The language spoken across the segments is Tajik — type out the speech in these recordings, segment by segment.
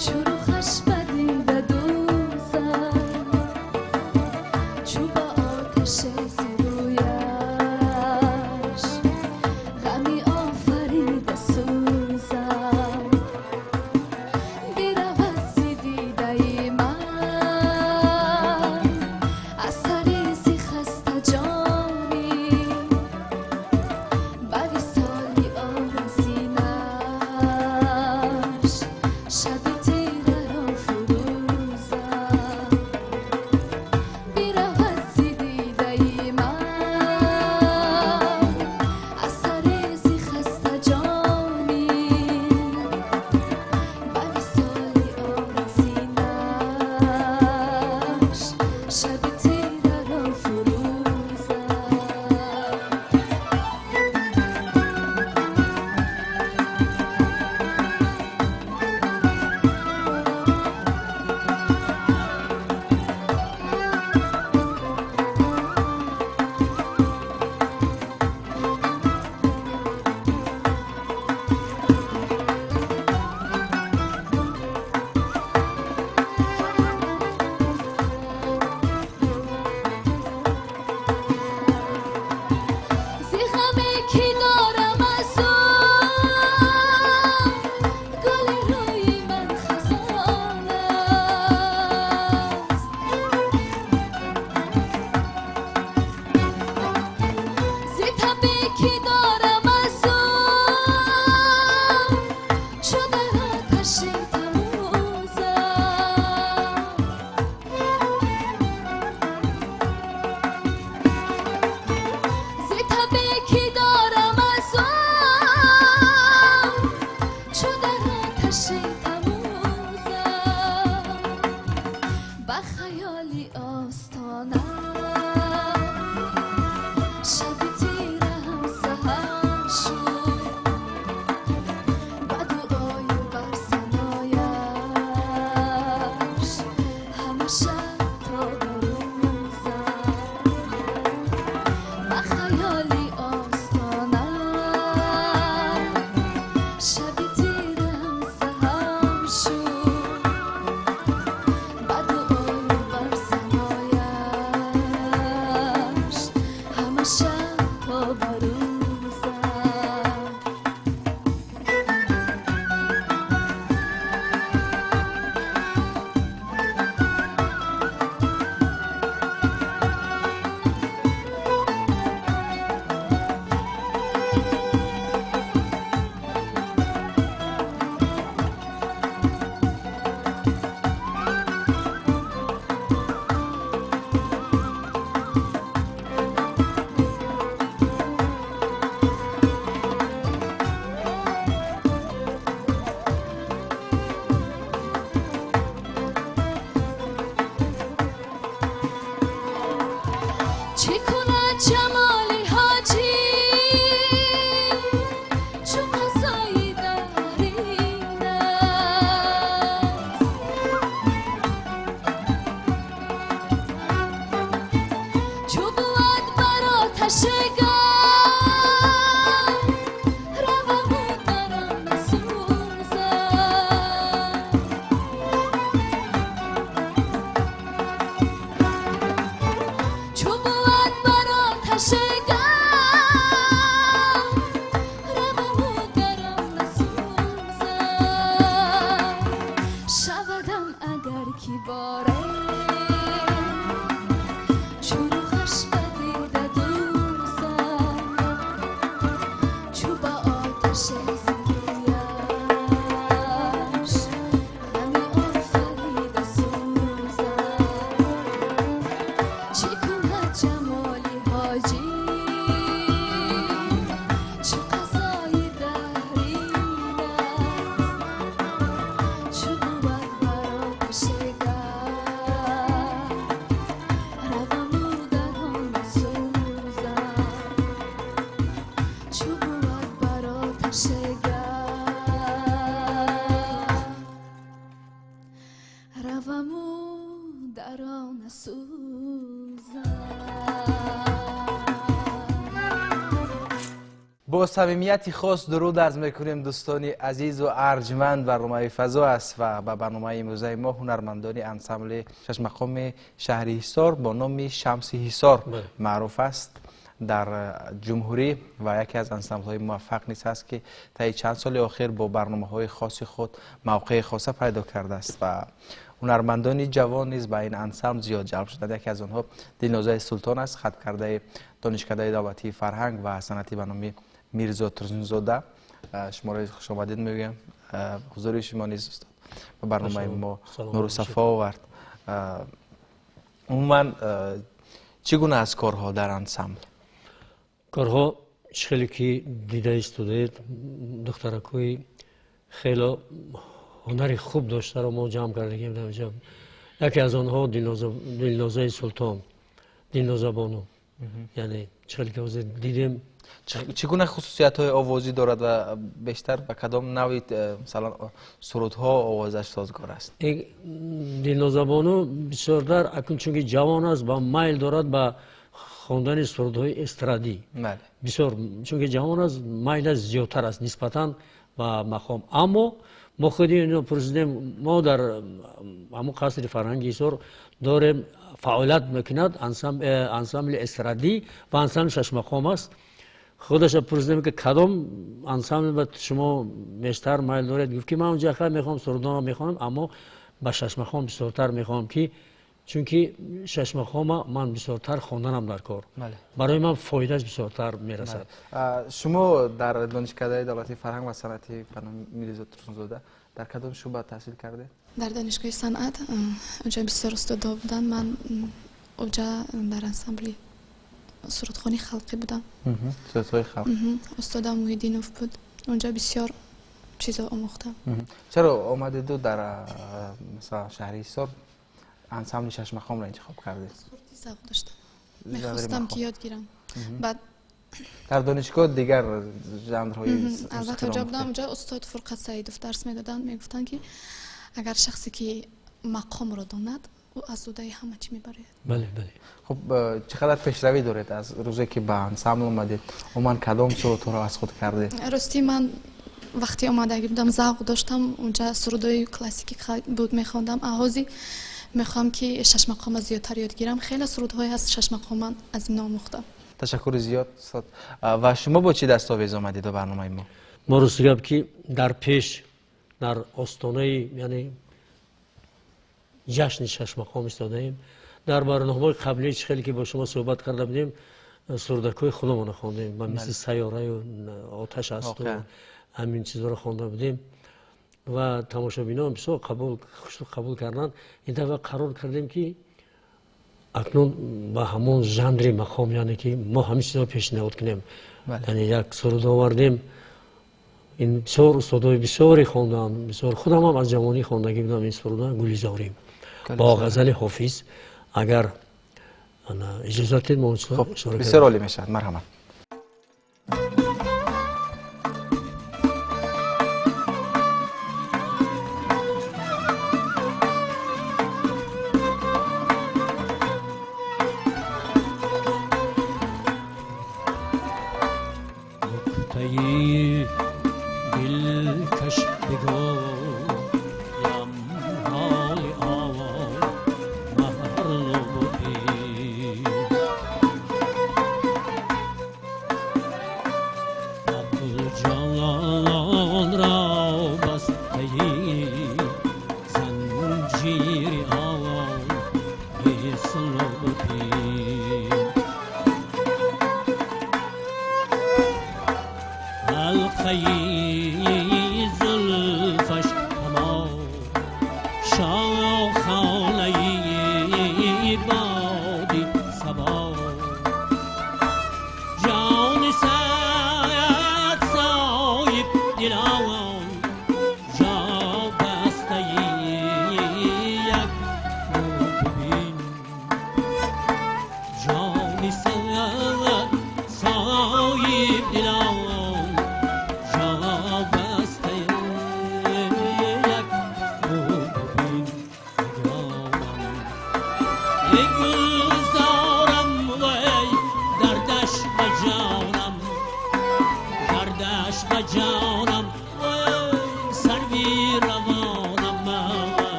Чу рухаш ба дида дӯзад, чу ба оташе зи рӯяш ғами офарида сӯзад. Биравад зи дидаи ман асаре зи хастаҷонӣ, ба висоли орасинаш шаби тираро фурӯзад. Биравад зи дидаи ман асаре зи хастаҷонӣ, ба висоли орасинаш шаби тираро фурӯзад. Зи ғаме ки дорам аз ӯ, гули рӯи ман хазон аст. Зи табе ки дорам аз ӯ, чу дар оташи тамӯзам. Зи табе ки дорам аз ӯ, чу дар оташи тамӯзам. Ба хаёли остона шаби тираам саҳар шуд, ба дуою бар санояш ҳама шаб то ба рӯзам. Ба хаёли остона шаби тираам саҳар шуд, ба дуою бар санояш ҳама шаб то ба рӯзам. Чӣ кунад ҷамоли ҳоҷӣ, чу қазои даҳрин аст? Чу бувад бар оташи гарм, раваму дарам насӯзад. Чу бувад бар оташи гарм, раваму дарам насӯзад. Шавадам агар ки боре, чу рухаш ба дида дӯзад, чу ба оташе зи рӯяш ғами офарида сӯзад. Чӣ кунад ҷамоли ҳоҷӣ, чу қазои даҳрин аст? Чу бувад бар оташи гарм, раваму дар он насӯзад. Чу бувад бар оташи гарм, раваму дар он насӯзад. Бо самимияти хос дуруд арз мекунем, дӯстони азизу арҷманд. Барномаи «Фазо» аст ва ба барномаи имрӯзаи мо ҳунармандони ансамбли шашмақоми шаҳри Ҳисор, бо номи «Шамси Ҳисор» маъруф аст дар ҷумҳурӣ ва яке аз ансамблҳои муваффақ низ ҳаст, ки таи чанд соли охир бо барномаҳои хоси худ мавқеи хоса пайдо кардааст ва ҳунармандони ҷавон низ ба ин ансамбл зиёд ҷалб шуданд. Яке аз онҳо Дилнозаи Султон аст, хатмкардаи Донишкадаи давлатии фарҳанг ва санъатӣ ба номи Мирзо Турсунзода. Шуморо хушомадид мегӯям. Ҳузури шумо низ, устод, ба барномаи мо нуру сафо овард. Умуман, чӣ гуна аст корҳо дар ансамбл? Корҳо чӣ хеле ки дида истодаед, духтаракҳои хело ҳунари хуб доштаро мо ҷамъ кардагем дар инҷа. Яке аз онҳо Дилнозаи Султон, Дилнозабону, яъне чӣ хеле ки ҳозир дидем. Чӣ гуна хусусиятҳои овозӣ дорад ва бештар ба кадом навъи, масалан, сурудҳо овозаш созгор аст? Дилнозабону бисёртар акун, чунки ҷавон аст, ба майл дорад ба хондани сурудҳои эстрадӣ бисёр, чунки ҷавон аст, майлаш зиёдтар аст нисбатан ба мақом. Аммо мо худи ино пурсидем. Мо дар ҳамон қасри фарҳанги Ҳисор дорем, фаъолият мекунад ансамбли эстрадӣ ва ансамбли шашмақом аст. Худаша пурсидем, ки кадом ансамбл ба шумо бештар майл доред. Гуфт, ки ман онҷа хай мехоҳам, сурудонро мехонам, аммо ба шашмақом бисёртар мехоҳам, ки чунки шашмақома ман бисёртар хонданам дар кор, барои ман фоидааш бисёртар мерасад. Шумо дар Донишкадаи давлатии фарҳанг ва санъати ба номи Мирзо Турсунзода дар кадом шӯъба таҳсил кардед? Дар донишгоҳи санъат. Онҷа бисёр устодо буданд. Ман онҷа дар ансамбли сурудхонии халқӣ будам. Сурудҳои халқ. Устодам Муҳиддинов буд. Онҷа бисёр чизо омӯхтам. Чаро омадеду дар, масалан, шаҳри Ҳисор ансамбли шашмақомро интихоб кардед? Хурдӣ завқ доштам, мехостам, ки ёд гирам. Баъд Дар донишгоҳ дигар жанрҳои албатта, онҷа будам. Онҷа устод Фурқат Саидов дарс медоданд. Мегуфтанд, ки агар шахсе ки мақомро донад, ӯ аз уҳдаи ҳама чӣ мебарояд. Бале, бале. Хуб, чӣ қадар пешравӣ доред аз рӯзе ки ба ансамбл омадед? Умуман, кадом сурудҳоро аз худ кардед? Ростӣ, ман вақте омадагӣ будам, завқ доштам. Онҷа сурудҳои классикӣ буд, мехондам. Ҳозир мехоҳам, ки шашмақома зиёдтар ёд гирам. Хеле сурудҳое ҳаст шашмақоман, аз ино омӯхтам. Ташаккури зиёд, устод. Ва шумо бо чӣ дастовез омадед ба барномаи мо? Мо, рости гап, ки дар пеш, дар остонаи, яъне ҷашни шашмақом истодаем. Дар барномаҳои қаблӣ, чӣ хеле ки бо шумо суҳбат карда будем, сурудакҳои худамонро хондем, ба мисли «Сайёраю оташ асту» ҳамин чизҳоро хонда будем ва тамошобинон бисёр қабул карданд. Ин дафъа қарор кардем, ки акнун ба ҳамон жанри мақом, яъне ки мо ҳамин чизҳоро пешниҳод кунем. Яъне як суруд овардем. Ин бисёр устодои бисёре хонданд, бисёр худамам аз ҷавонӣ хондагӣ будам ин суруда, «Гулизорим» бо ғазали Ҳофиз. Агар иҷозат дед, мо Бисёр олӣ мешавад, марҳамат. Нуктаи дилкаш бигӯям, ҳоли мағлуб.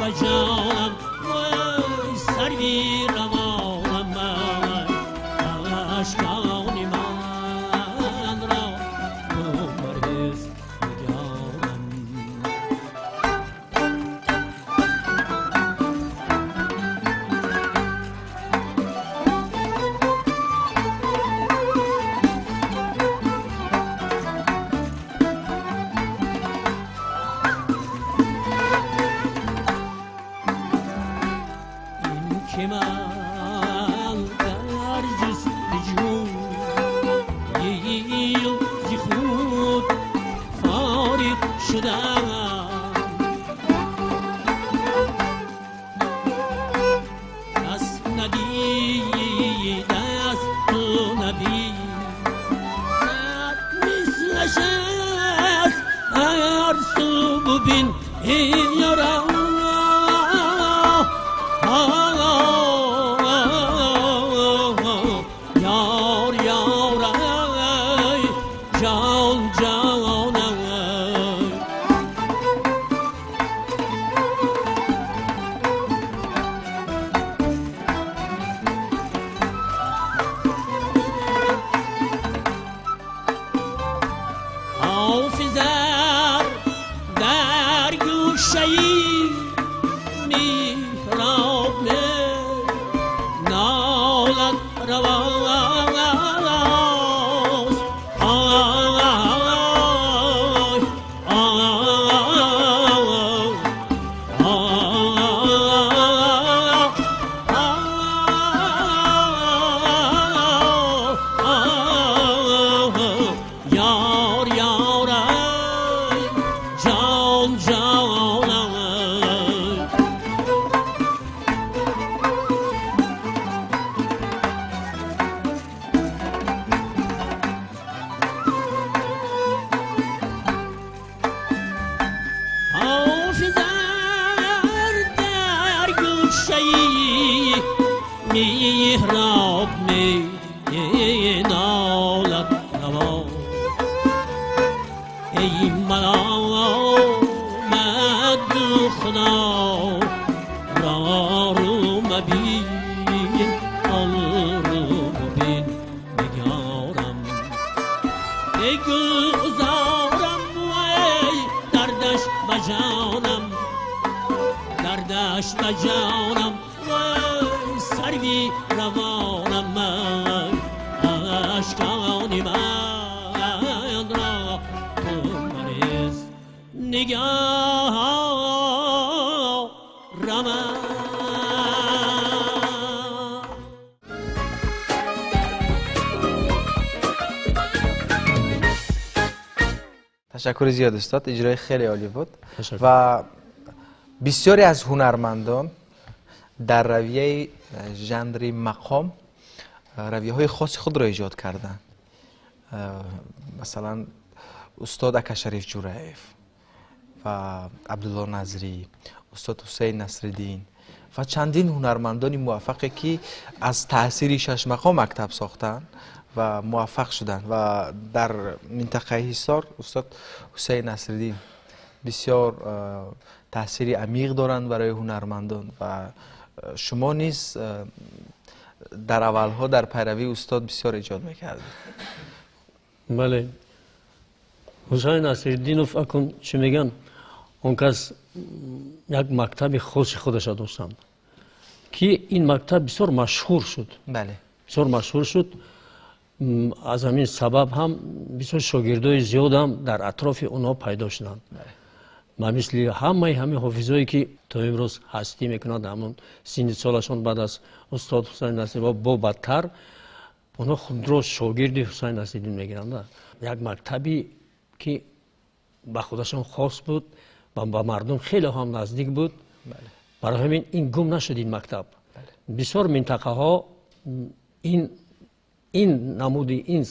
به جانم وای سروی روانم اشکان من را تو مریض نگارم. این که من در جستجوی خود فارغ شدم، کس ندیده است تو نبیند مثلش است هر سو ببین یارم. یار یار ای جان جان ای. حافظ در گوشه‌ای محراب نالد رواست. آی آی آی یار یار ای جان جان ای. حافظ در گوشه‌ای محراب می نالد روا. ای ملامت خدا را رو مبین، آن رو مبین نگارم. بگذارم وی دردش به جانم، دردش به جانم وی سروی روانم. اشکان من را تو مریض نگارم. تشکر زیاد استاد، اجرای خیلی عالی بود. و بسیاری از هنرمندان در رویه ژانر مقام رویه های خاص خود را ایجاد کردند. مثلا استاد اکا شریف جورایف و عبدالله نظری، استاد حسین نصرالدین و چندین هنرمندان موفقی که از تاثیر شش مقام مکتب ساختند و موفق شدند. و در منطقه حصار استاد حسین نصرالدین بسیار تاثیر عمیق دارند برای هنرمندان و شما نیز در اولها در پیروی استاد بسیار ایجاد میکردید. بله، حسین نصرالدینов اکن چی میگن، اون کس یک مکتب خاص خودش داشتند که این مکتب بسیار مشهور شد. بله، بسیار مشهور شد. از همین سبب هم بسیار شاگردای زیاد هم در اطراف اونها پیدا شدند. ما مثل همه حافظایی که تا امروز هستی میکنند، همون سن سالشون بعد از استاد حسین نصرالدین با بدتر، اونها خود را شاگرد حسین نصرالدین میگیرند. یک مکتبی که به خودشان خاص بود و به مردم خیلی هم نزدیک بود. برای همین این گم نشد این مکتب. بسیار منطقه ها این نمودی، این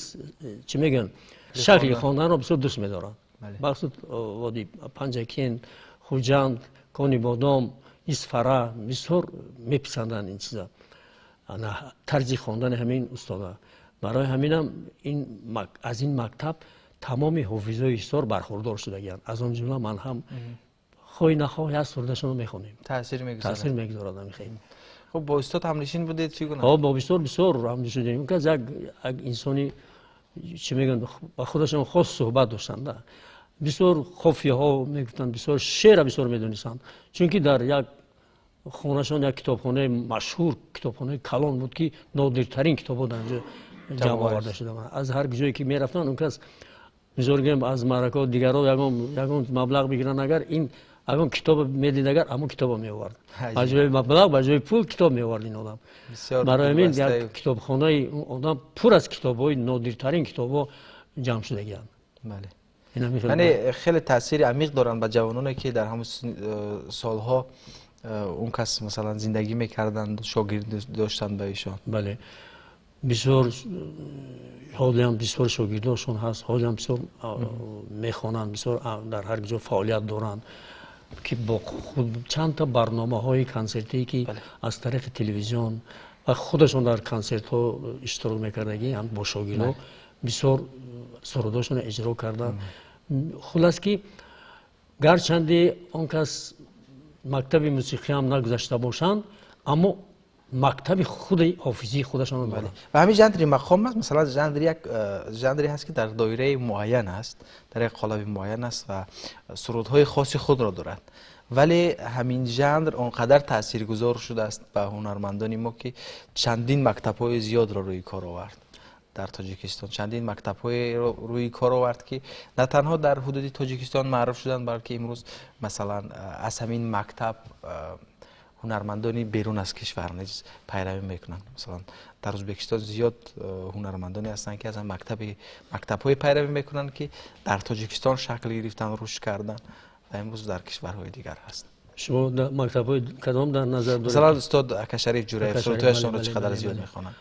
چی میگن شکل خواندن را بسیار دوست میدارند. بخصوص وادی پنجکین، خوجند، کانی بادام، اسفره بسیار میپسندند این چیزا، طرز خواندن همین استادا. برای همینم این از این مکتب تمام حافظای حصار برخوردار شدگی‌اند. از آن جمله من هم Хоҳӣ нахоҳ як сурудашонро мехонем. Таъсир мегузорад. Таъсир мегузорад ҳамин. Хуб, бо устод ҳамнишин будед чӣ гуна? Бо устод бисёр ҳамнишин будем. Ин як инсони чӣ мегӯянд, ба худашон хос суҳбат доштанд. Бисёр қофияҳо мегуфтанд, бисёр шеъра бисёр медонистанд. Чунки дар як хонашон як китобхонаи машҳур, китобхонаи калон буд, ки нодиртарин китобҳо дар инҷо ҷамъ оварда шуда. Аз ҳар ҷое ки мерафтанд, он кас мисол гӯем аз маъракаҳо дигарҳо ягон маблағ бигиранд, агар ин ягон китоб медид, агар ҳамон китобо меовард. Ба ҷои маблағ, ба ҷои пул китоб меовард ин одам. Барои ҳамин як китобхонаи одам пур аз китобҳои нодиртарин китобҳо ҷамъ шудагианд. Бале. Яъне хеле таъсири амиқ доранд ба ҷавононе, ки дар ҳамон солҳо он кас масалан зиндагӣ мекарданд, шогирд доштанд ба ишон. Бале. Бисёр ҳолиам бисёр шогирдошон ҳаст, ҳолиам бисёр мехонанд, бисёр дар ҳар ҷо фаъолият доранд, ки бо худ чандта барномаҳои консертие, ки аз тариқи телевизион ва худашон дар консертҳо иштирок мекардагӣ, ҳам бо шогирдҳо бисёр сурудошонро иҷро карданд. Хулас ки гарчанде он кас мактаби мусиқиам нагузашта бошанд, аммо мактаби худи ҳофизии худашонро доранд. Ва ҳамин жанри мақом аст, масалан жанри як жанре ҳаст, ки дар доираи муайян аст, дар як қолаби муайян аст ва сурудҳои хоси худро дорад. Вале ҳамин жанр он қадар таъсиргузор шудааст ба ҳунармандони мо, ки чандин мактабҳои зиёдро рӯи кор овард. Дар Тоҷикистон чандин мактабҳоеро рӯи кор овард, ки на танҳо дар ҳудуди Тоҷикистон маъруф шуданд, балки имрӯз масалан аз ҳамин мактаб ҳунармандони берун аз кишвар низ пайравӣ мекунанд. Масалан дар Ӯзбекистон зиёд ҳунармандоне ҳастанд, ки аз мактабҳое пайравӣ мекунанд, ки дар Тоҷикистон шакл гирифтанд, рушд карданд ва имрӯз дар кишварҳои дигар ҳастанд. Шумо мактабҳои кадом дар назар доред? Масалан устод Акашариф Ҷураев сурудҳояшонро чӣ қадар зиёд мехонанд.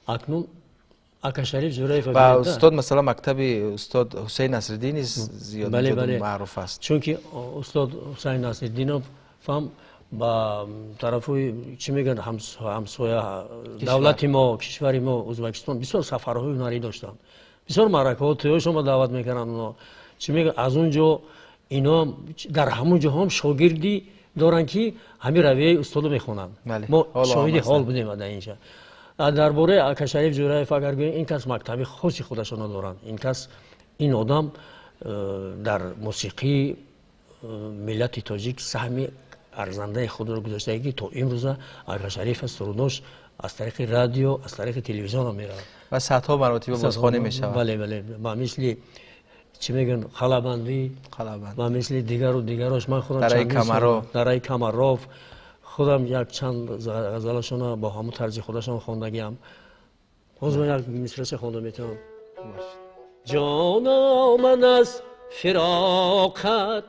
Акнун Акашариф Ҷураев ва устод масалан мактаби устод Ҳусайн Насриддин низ зиёд маъруф аст. Чунки устод Ҳусайн Насриддинов ҳам ба тарафи чӣ мегӯянд ҳамсоя давлати мо, кишвари мо Ӯзбекистон бисёр сафарҳои ҳунарӣ доштанд, бисёр маъракаҳо тӯёшонро даъват мекарданд оно. Чӣ мегӯянд, аз он ҷо ино дар ҳамон ҷо ҳам шогирдӣ доранд, ки ҳамин равияи устодо мехонанд. Мо шоҳиди ҳол будем дар инҷа. Дар бораи Акашариф Ҷураев агар гӯем, ин кас мактаби хоси худашонро доранд. Ин кас, ин одам дар мусиқии миллати тоҷик саҳми арзандаи худро гузоштагӣ, ки то имрӯза Акашариф сурудош аз тариқи радио, аз тариқи телевизион меравад ва садҳо маротиба бозхонӣ мешавад. Бале, бале, ба мисли чӣ мегӯянд Қалабандӣ, ба мисли дигару дигарош. Ман худам Дараи Камаров худам як чанд ғазалашонро бо ҳамон тарзи худашон хондагиам. Ҳозир ман як мисраша хонда метавонам. Ҷоно, ман аз фироқат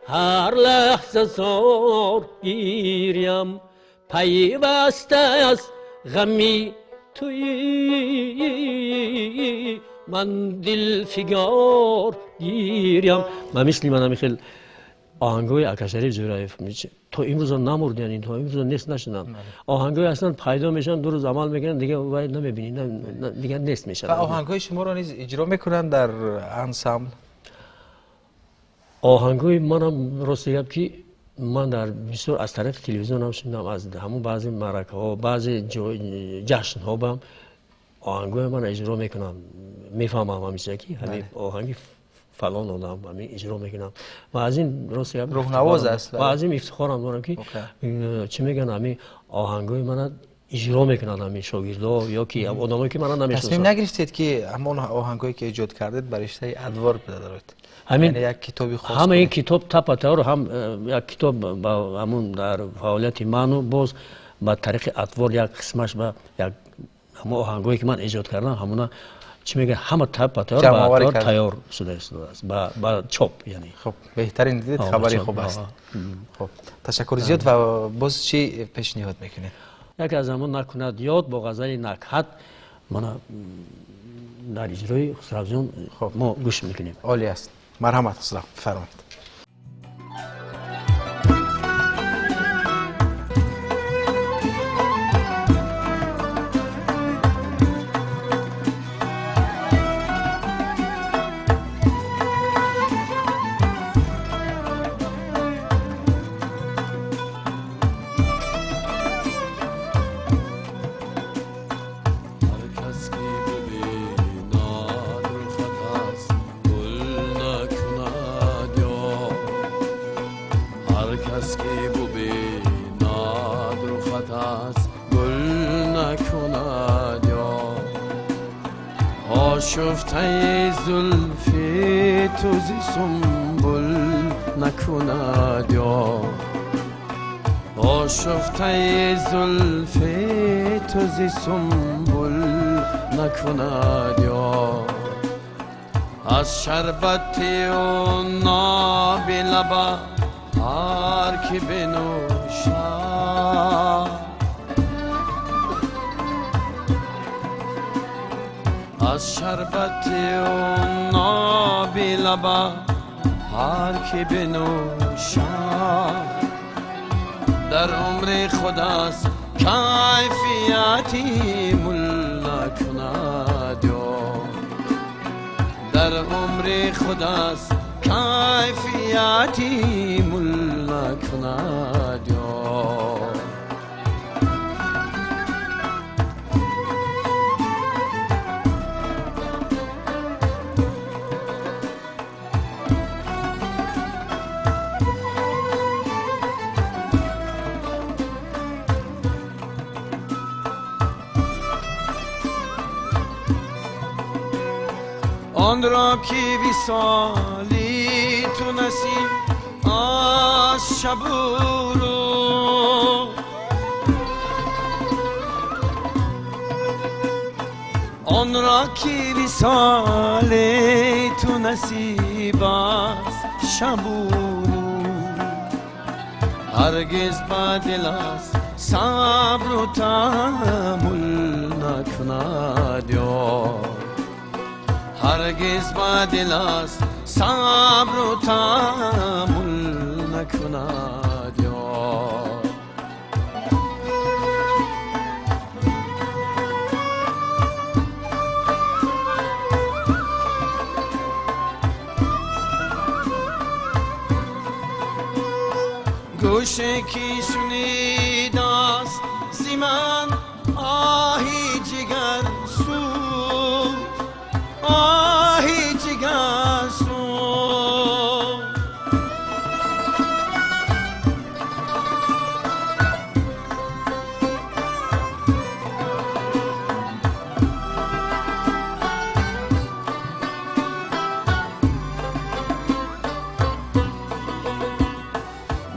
ҳар лаҳза зор гирям, пайваста аз ғами туи ман дилфигор гирям. Ба мисли ман ҳамин хел оҳангҳои Акашариф Ҷураев то имрӯза намурдиянд, то имрӯза нест нашуданд. Оҳангҳое ҳастанд, пайдо мешаванд, ду рӯз амал мекунанд, дигар вай намебинӣ, дигар нест мешаванд. Ва оҳангҳои шуморо низ иҷро мекунанд дар ансамбл? Оҳангҳои манам рости гап, ки ман дар бисёр аз тариқи телевизионам шунидам, аз ҳамон баъзе маъракаҳо, баъзе ҷашнҳо бам оҳангҳои ман иҷро мекунам. Мефаҳмам ҳамеша, ки ҳамин оҳанги фалон одам ҳамин иҷро мекунам ва аз ин рости гап рӯҳнавоз аст ва аз ин ифтихорам дорам, ки чӣ мегӯянд, ҳамин оҳангҳои мана иҷро мекунанд ҳамин шогирдо ё ки одамое ки мана намешиносанд. Тасмим нагирифтед, ки ҳамон оҳангҳое ки эҷод кардед ба риштаи адвор бидароред? Ҳамин як китоби хос, ҳама ин китоб тапа тавр ҳам як китоб ба ҳамун дар фаъолияти ману боз ба тариқи атвор як қисмаш ба як ҳамон оҳангҳое ки ман эҷод кардам, ҳамуна чӣ мегӯяд, ҳама тапа тавр ба атвор тайёр шуда истодааст ба чоп. Яъне хуб, беҳтарин дидед, хабари хуб аст. Хуб, ташаккури зиёд. Ва боз чӣ пешниҳод мекунед? Яке аз ҳамон накунад ёд бо ғазали Накҳат мана дар иҷрои Хусравҷон мо гӯш мекунем. Олӣ аст. Марҳамат, Хусрав, бифармоед. آشفته زلفی تو زی سنبل نکند یار، آشفته زلفی تو زی سنبل نکند یار. از شربت و ناب لبا هر کی بنوشد، از شربت و ناب لبا هر کی بنوشد، در عمر خود از کیفیتی مل نکند یار، در عمر خود از کیفیتی مل نکند یار. آن را که وصالی تو نصیب از شب و روز، آن را که وصالی تو نصیب از شب و روز، هرگز با دل از صبر و تحمل نکند یار، هرگز با دل از صبر و تحمل نکند یار. گوشه کی شنید است ز من آهی جگر سوز، آهی جگر سوز،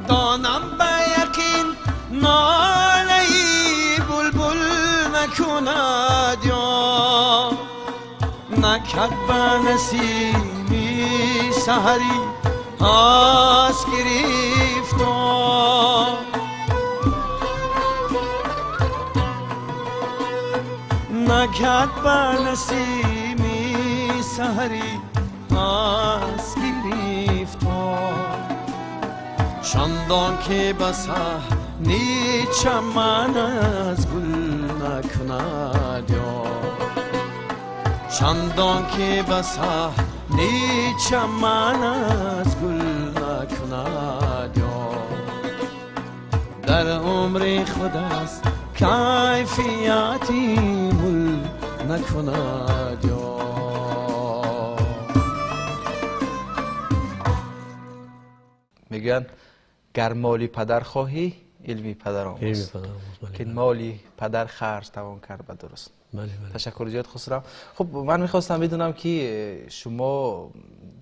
دانم به یقین ناله بلبل نکند یار، نکرد به نسیمی سحری از گرفتار، نکرد به نسیمی سحری از گرفتار. چندان که به صحنه چمن از گل نکند یار، چندان که به صحنه چمن از گل نکند یار. در عمر خود از کیفیتی مل نکند یار. میگن گر مالی پدر خواهی علمی پدر آموز، که مالی پدر خرج توان کرد به درست. تشکر زیاد خسرو. خب من میخواستم بدونم که شما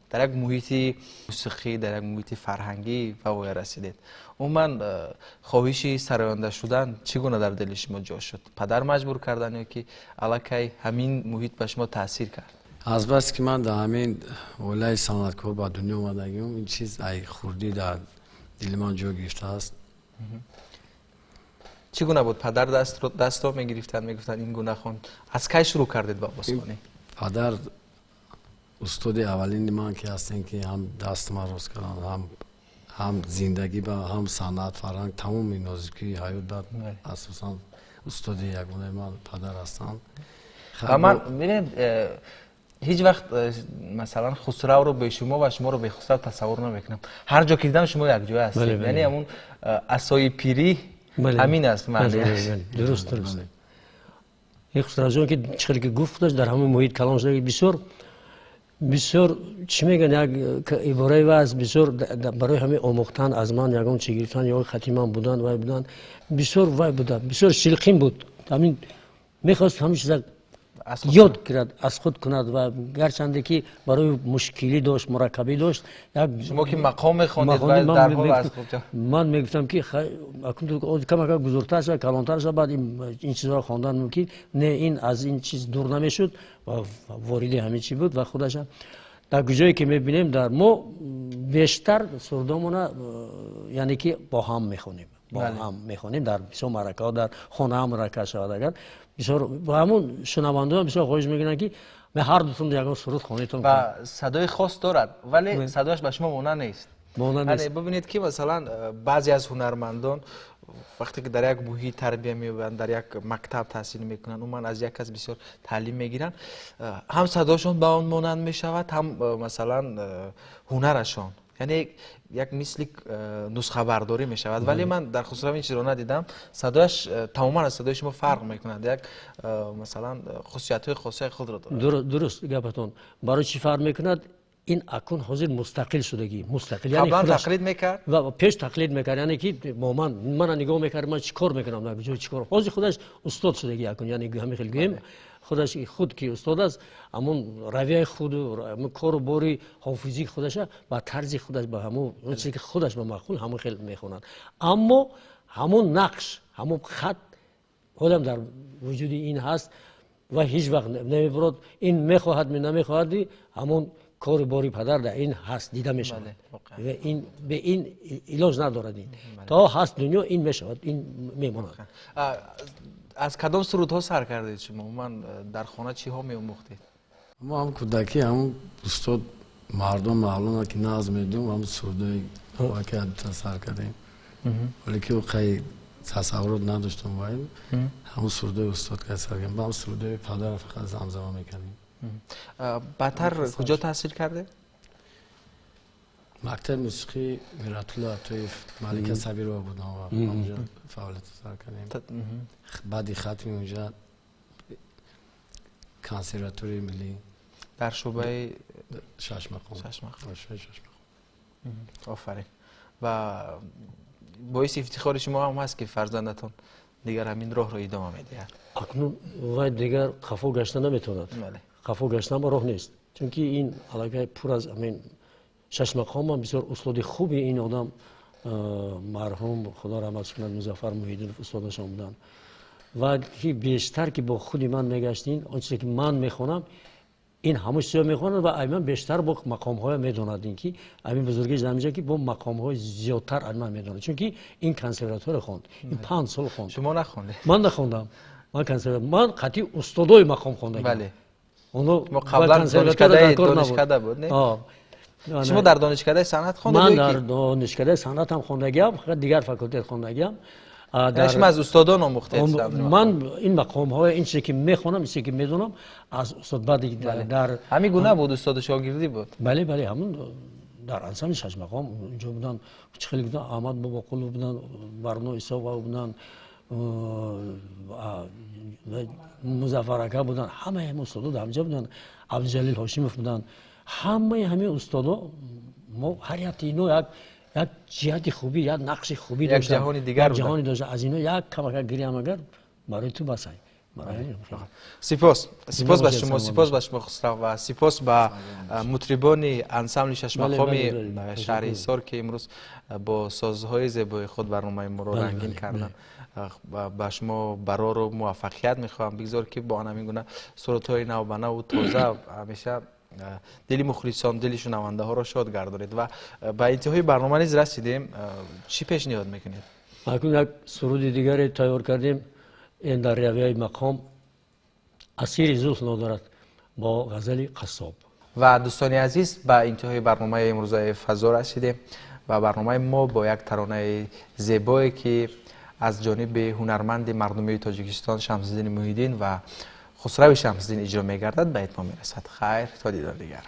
در یک محیط موسیقی، در یک محیط فرهنگی به پایه رسیدید. عموما خواهش سراینده شدن چگونه در دل شما جا شد؟ پدر مجبور کردن یا که الکی همین محیط به شما تاثیر کرد؟ از بس که من در همین ولای صنعتکار به دنیا آمدگیم، این چیز ای خوردی در دل من جا گرفته است. چگونه بود؟ پدر دست رو میگرفتن، میگفتن این گونه خون. از کی شروع کردید با آوازخوانی؟ پدر استاد اولین من که هستن که هم دست ما روز کردن، هم زندگی با هم صنعت فرهنگ تمام نازکی حیات بعد اساسا استاد یگانه من پدر هستند. و من میبینم هیچ وقت مثلا خسرو رو به شما و شما رو به خسرو تصور نمیکنم. هر جا که دیدم شما یک جای هستید. یعنی همون عصای پیری همین است معنیش. درست درست. این خسرو جان که چقدر که گفت در همون محیط کلان شده بسیار بسیار چی میگن یک عباره و بسیار برای همه آموختن از من یگان چی گرفتن یا خطی من بودن وای بودن بسیار وای بودن بسیار شلقین بود. همین میخواست همین چیزا ёд гирад, аз худ кунад ва гарчанде ки барои мушкилӣ дошт, мураккабӣ дошт. Шумо ки мақом мехондед ва дар ҳол аз худ ман мегуфтам ки камака бузургтар шавад, калонтар шавад, баъд ин чизҳоро хондан мумкин. Не, ин аз ин чиз дур намешуд ва вориди ҳамин чиз буд ва худаша дар куҷое ки мебинем, дар мо бештар сурдомона, яъне ки бо ҳам мехонем, бо ҳам мехонем дар бисёр маъракаҳо, дар хона ҳам маърака шавад агар бисёр бо ҳамун шунавандаҳо бисёр хоҳиш мекунанд ки ме ҳар дутон ягон суруд хонетон. Ва садои хос дорад, вале садояш ба шумо монанд нест. Монанд нест. Бибинед ки масалан баъзе аз ҳунармандон вақте ки дар як муҳит тарбия меёбанд, дар як мактаб таҳсил мекунанд, умуман аз як кас бисёр таълим мегиранд, ҳам садошон ба он монанд мешавад, ҳам масалан ҳунарашон, яъне як мисли нусхабардорӣ мешавад. Вале ман дар Хусрав ин чизро надидам. Садояш тамоман аз садои шумо фарқ мекунад, як масалан хусусиятҳои хосаи худро дорад. Дуруст гапатон. Барои чӣ фарқ мекунад? Ин акун ҳозир мустақил шудагӣ, мустақил, яъне қаблан тақлид мекард ва пеш тақлид мекард, яъне ки бо ман мана нигоҳ мекард, ман чӣ кор мекунам, дар куҷо чӣ кор. Ҳозир худаш устод шудагӣ акун, яъне ҳамин хел гӯем, худаш худ ки устод аст, ҳамун равияи худу кору бори ҳофизии худаша ба тарзи худаш, ба ҳамун чизе ки худаш ба маъқул ҳамун хел мехонад. Аммо ҳамун нақш, ҳамун хат ҳолам дар вуҷуди ин ҳаст ва ҳеҷ вақт намебурад. Ин мехоҳад намехоҳад, ҳамун кори бори падар дар ин ҳаст, дида мешавад ва ин бе ин илоҷ надорад. Ин то ҳаст дунё ин мешавад, ин мемонад. Аз кадом сурудҳо сар кардед шумо? Умуман дар хона чиҳо меомӯхтед? Мо ҳам кӯдакӣ ҳамун устод мардум маълума ки назм медум, ҳамун сурудҳои ки сар кардем, вале ки ӯ тасаввурот надоштам ва ҳамун сурудҳои устод ка сар кардем, ба ҳам сурудҳои падар фақат замзама мекардем. Баъдтар куҷо таҳсил кардед? Мактаби мусиқӣ Миратулло Атоев, Малика Сабирова будам ва онҷо фаъолият сар кардем. Баъди хатми онҷа консерваторияи миллӣ дар шӯъбаи шашмақом. Офарин. Ва боиси ифтихори шумо ҳам ҳаст ки фарзандатон дигар ҳамин роҳро идома медиҳад. Акнун вай дигар қафо гашта наметавонад. Қафо гаштан ба роҳ нест, чунки ин аллакай пур аз ҳамин шашмақомам. Бисёр устоди хуби ин одам марҳум, худо раҳматш кунад, Музаффар Муҳиддинов устодашон буданд ва ки бештар ки бо худи ман мегаштин, он чизе ки ман мехонам, ин ҳамон чизо мехонад ва ай ман бештар бо мақомҳоя медонад. Ин ки ҳамин бузургии заминҷа ки бо мақомҳои зиёдтар ай ман медонад, чунки ин консерватория хонд, ин 5 сол хонд. Шумо нахондед? Ман нахондам. Ман консерватор, ман қатъи устодои мақом хондагам. Мо қаблан донишкада буд, не? Шумо дар донишкадаи санъат хондед? Ман дар донишкадаи санъатам хондагиам, фақат дигар факултет хондагиам. Шумо аз устодон омӯхтед? Ман ин мақомҳоя, ин чизе ки мехонам, ин чизе ки медонам аз устод. Баъди дар ҳамин гуна буд, устоду шогирдӣ буд? Бале, бале, ҳамун дар ансамбли шашмақом унҷо буданд, чӣ хеле буданд, Аҳмад Бобоқулов буданд, Барно Исоқова буданд, Музаффар ака буданд, ҳамаи ҳамин устодо дар ҳамҷа буданд, Абдуҷалил Ҳошимов буданд. Ҳамаи ҳамин устодо мо ҳар якти ино як ҷиҳати хубӣ, як нақши хубӣ доштанд, як ҷаҳони дигар ҷаҳони доштанд. Аз ино як камака гирям агар барои ту басай. Сипос, сипос ба шумо, сипос ба шумо Хусрав ва сипос ба мутрибони ансамбли шашмақоми шаҳри Ҳисор ки имрӯз бо созҳои зебои худ барномаи моро рангин карданд. Ба шумо барору муваффақият мехоҳам. Бигзор ки бо ҳамин гуна сурудҳои навбанаву тоза ҳамеша дили мухлисон, дили шунавандаҳоро шод гардонед. Ва ба интиҳои барнома низ расидем. Чӣ пешниҳод мекунед? Акнун як суруди дигаре тайёр кардем, ин дар равияи мақом асири зулф надорад бо ғазали Қассоб. Ва дӯстони азиз, ба интиҳои барномаи имрӯзаи фазо расидем ва барномаи мо бо як таронаи зебое ки аз ҷониби ҳунарманди мардумии Тоҷикистон Шамсиддини Муҳиддин ва Хусрави Шамсиддин иҷро мегардад ба итмом мерасад. Хайр, то дидор дигар.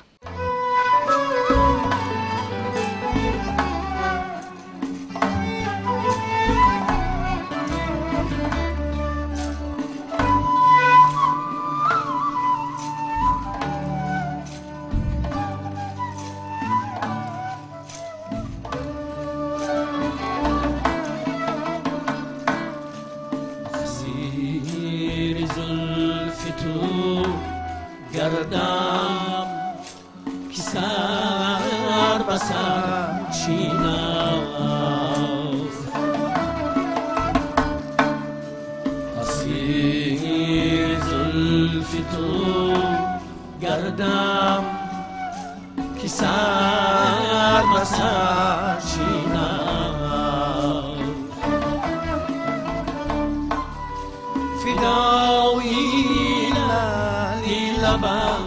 زلف تو گردم که سر به سر چین است. اسیر زلف تو گردم که سر به سر چین است. فدایی لالی لبت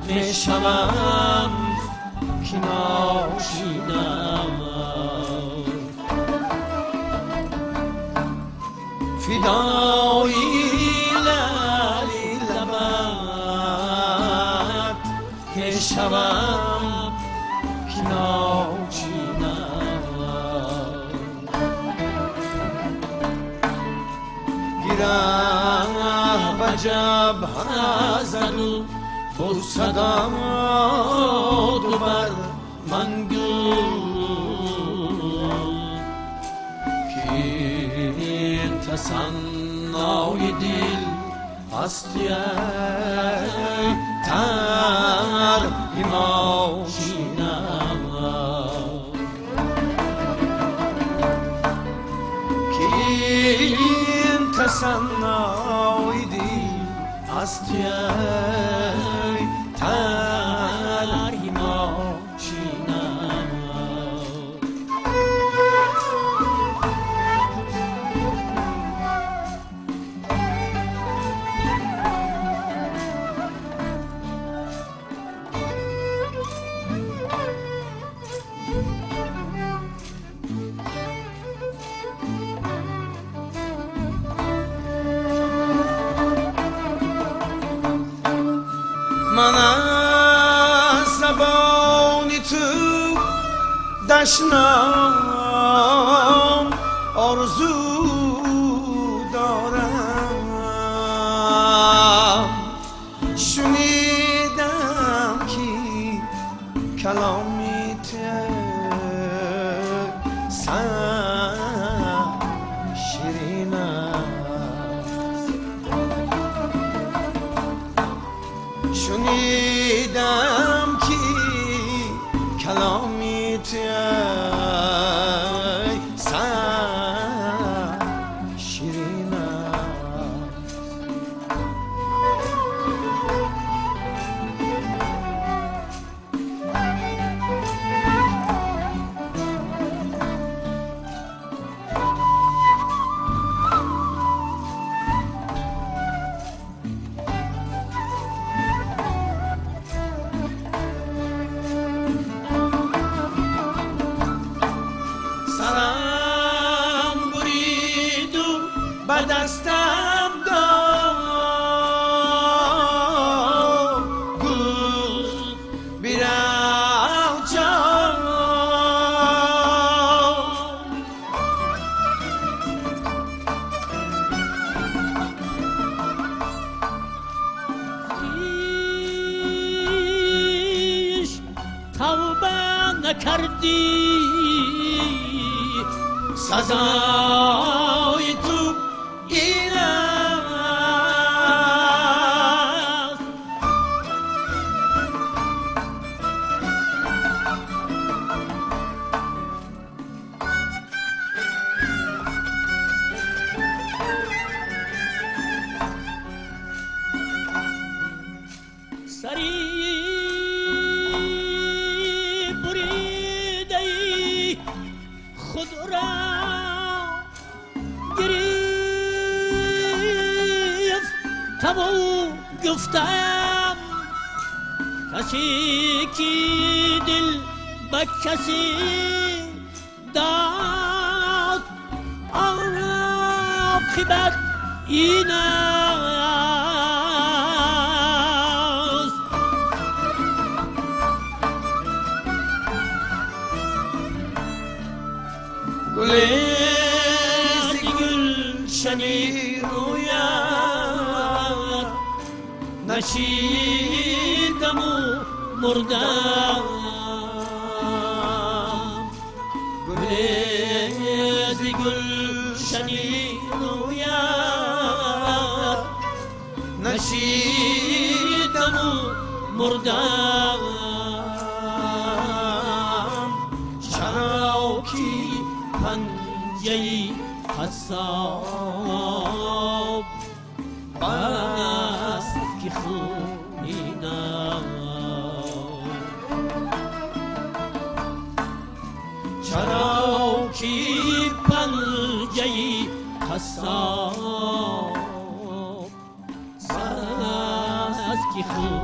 میشوم که ناشینم. فدایی لالی لبت میشوم که ناشینم. گیره به جبهه زد و بوسه داد و بر من گفت که این تسنای دل از توی طرح ماشینم. که این تسنای دل از توی طرح ماشینم. من از زبان تو دشنام آرزو دارم. شنیدم که کلامی تو سر شیرین است. شنیدم که کلامی تو سر شیرین است. سرم برید و به دستم داد، گفت برو جان. پیش توبه نکردی سزای تو این است. سری بریده ای خود را گرفتم و گفتم کسی که دل به کسی داد عاقبت این است. گل ز گلشنی روید نشیدم و مردم. گل ز گلشنی روید نشیدم Мурдам, чаро ки панҷаи қассоб бас ки хунинам, чаро ки панҷаи қассоб бас ки хунинам.